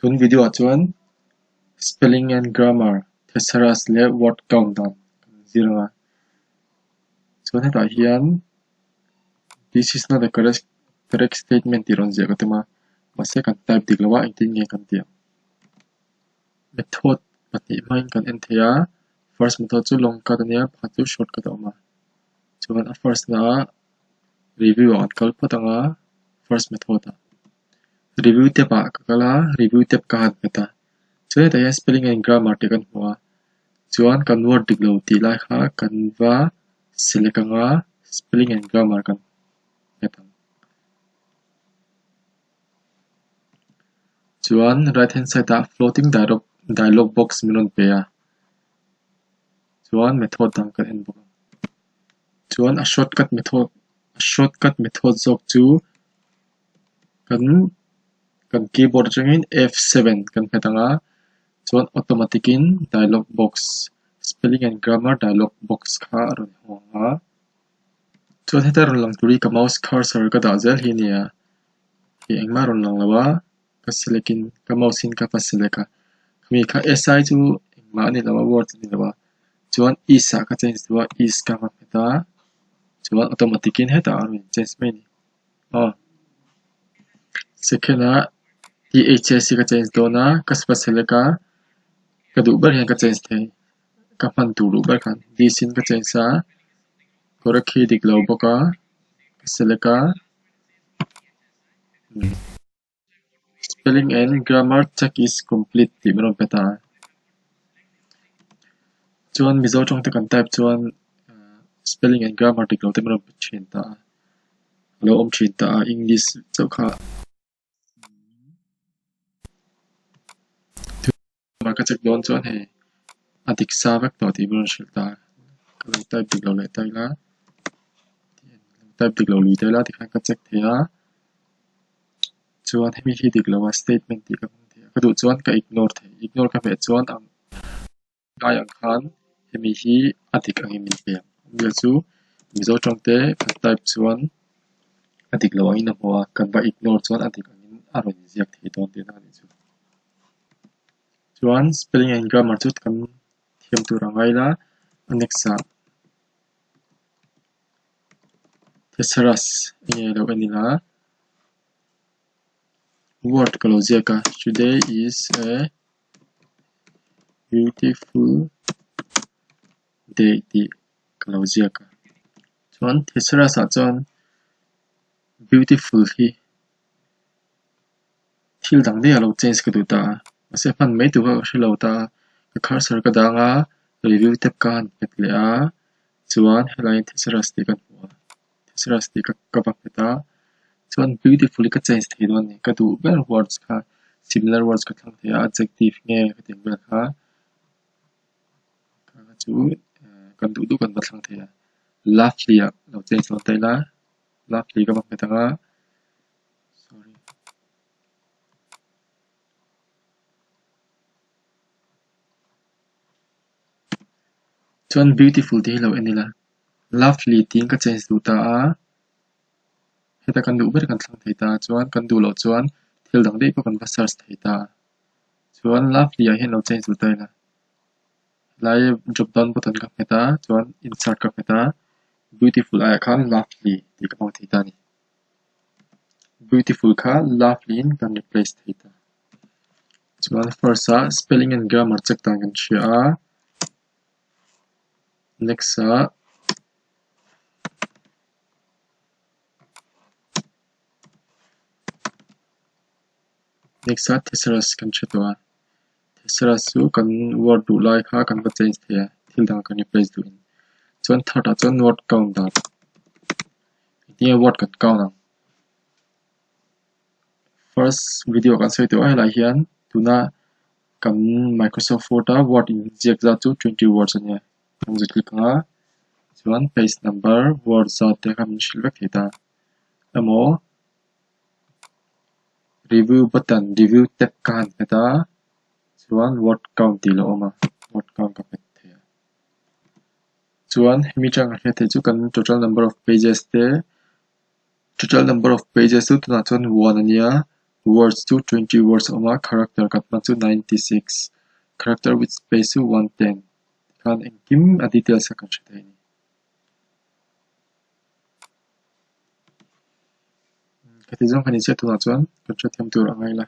Tun video ah chuan spelling and grammar thesaurus leh word count dan kan zir ang a. Chuan hetah hian this is not a correct correct statement tih rawn ziah ka tum a mahse kan type dik lo a engtin nge kan tih ang. Method pahnih hmangin kan en thei a first method chu long cut a nia pakhat chu short cut a awm a chuan a first na ah review ah kan kal phawt ang a first method ah. Review tab ah ka kal a review tab ka han hmet a chuan hetah hian spelling and grammar tih kan hmu a chuan kan word dik lo tih lai kha kan va select ang a spelling and grammar kan hmet ang. Chuan right hand side ah floating dialog dialog box min rawn pe a chuan method dang kan en bawk ang chuan a shortcut method a shortcut method zawk chu kan kan keyboard atangin F seven kan hmet ang a chuan automatic in dialog box spelling and grammar dialog box kha a rawn hawng ang a chuan heta rawn lang tur hi ka mouse cursor ka dah zel hi a ni a hei engmah a rawn lang lo a ka select in ka mouse in ka va select a khami kha si chu engmah a ni lo a words a ni lo a chuan is ah ka change duh a is ka va hmet a chuan automatic in hetah a rawn in change mai a ni. Aw second ah T_H_S hi ka change dawn a ka va select a ka duh ber hian ka change thei ka hman tur duh ber khan this in ka change a correct hi dik lo bawk a ka select a spelling and grammar check is complete tih min rawn pe ta a chuan mizo tawng te kan type chuan spelling and grammar dik lo te min rawn pe thin ta a a lo awm thin ta a english chauh kha. Ka check dawn chuan hei a dik sa vek tawh tih min rawn hrilh ta a ka lo type dik lo leh ta ila type dik lo lui ta ila tikhan ka check thei a chuan hemi hi dik lo a statement tih ka hmang thei a ka duh chuan ka ignore thei ignore ka hmeh chuan ang ngai ang khan hemi hi a dik angin min pe ang awmzia chu Mizo tawng te kan type chuan a dik lo angin a hmu a kan va ignore chuan a dik angin a rawn inziak thei dawn tihna a nih chu. Chuan spelling and grammar chu kan thiam tur a ngai la a next ah thesaurus enge lo en ila word ka lo ziak a today is a beautiful day tih ka lo ziak a chuan thesaurus ah chuan beautiful hi thil dang daih a lo change ka duh ta a mahse hman mai tur kha ka hre lo ta a ka cursor ka dang a review tab ka han hmet leh a chuan helai ah hian thesaurus tih ka hmu a thesaurus tih ka ka va hmet a chuan beautiful hi ka change thei dawn a ni ka duh ber words kha similar words ka thlang thei a adjective nge ka tih ang vel kha kha chu kan duh duh kan va thlang thei a lovely ah lo change dawn ta ila lovely ka va hmet ang a sorry. Chuan beautiful tih hi lo en ila lovely tiin ka change duh ta a heta kan duh ber kan thlang thei ta chuan kan duh loh chuan thil dang daih pawh kan va search thei ta a chuan lovely ah hian lo change duh ta ila helai drop down button ka hmet a chuan insert ka hmet a beautiful aiah khan lovely tih ka hmang thei ta a ni. Beautiful kha lovely in kan replace thei ta. Chuan first ah spelling and grammar check dan kan hria a next ah next ah thesaurus kan hre tawh a thesaurus chu kan word duh lai kha kan va change thei a thil dang kan replace duh in chuan third ah chuan word count dan Engtinge word kan count ang first video kan sawi tawh a helai hian tuna kan Microsoft Word a word inziak zat chu 20 words a nia kan zir click ang a chuan page number word zat te kha min hrilh vek thei ta emaw review button review tab ka han hmet a chuan word count tih a lo awm a word count ka hmet thei a. Chuan hemi tang a hriat theih chu kan total number of pages te total number of pages chu tunah chuan one a nia. Words chu 20 words a awm a, character kan hman chu 96, character with space chu 110 tikhan engkim a details kha kan hre thei a ni. Khati zawng kha ni chiah tunah chuan kan hrethiam tur a ngai la.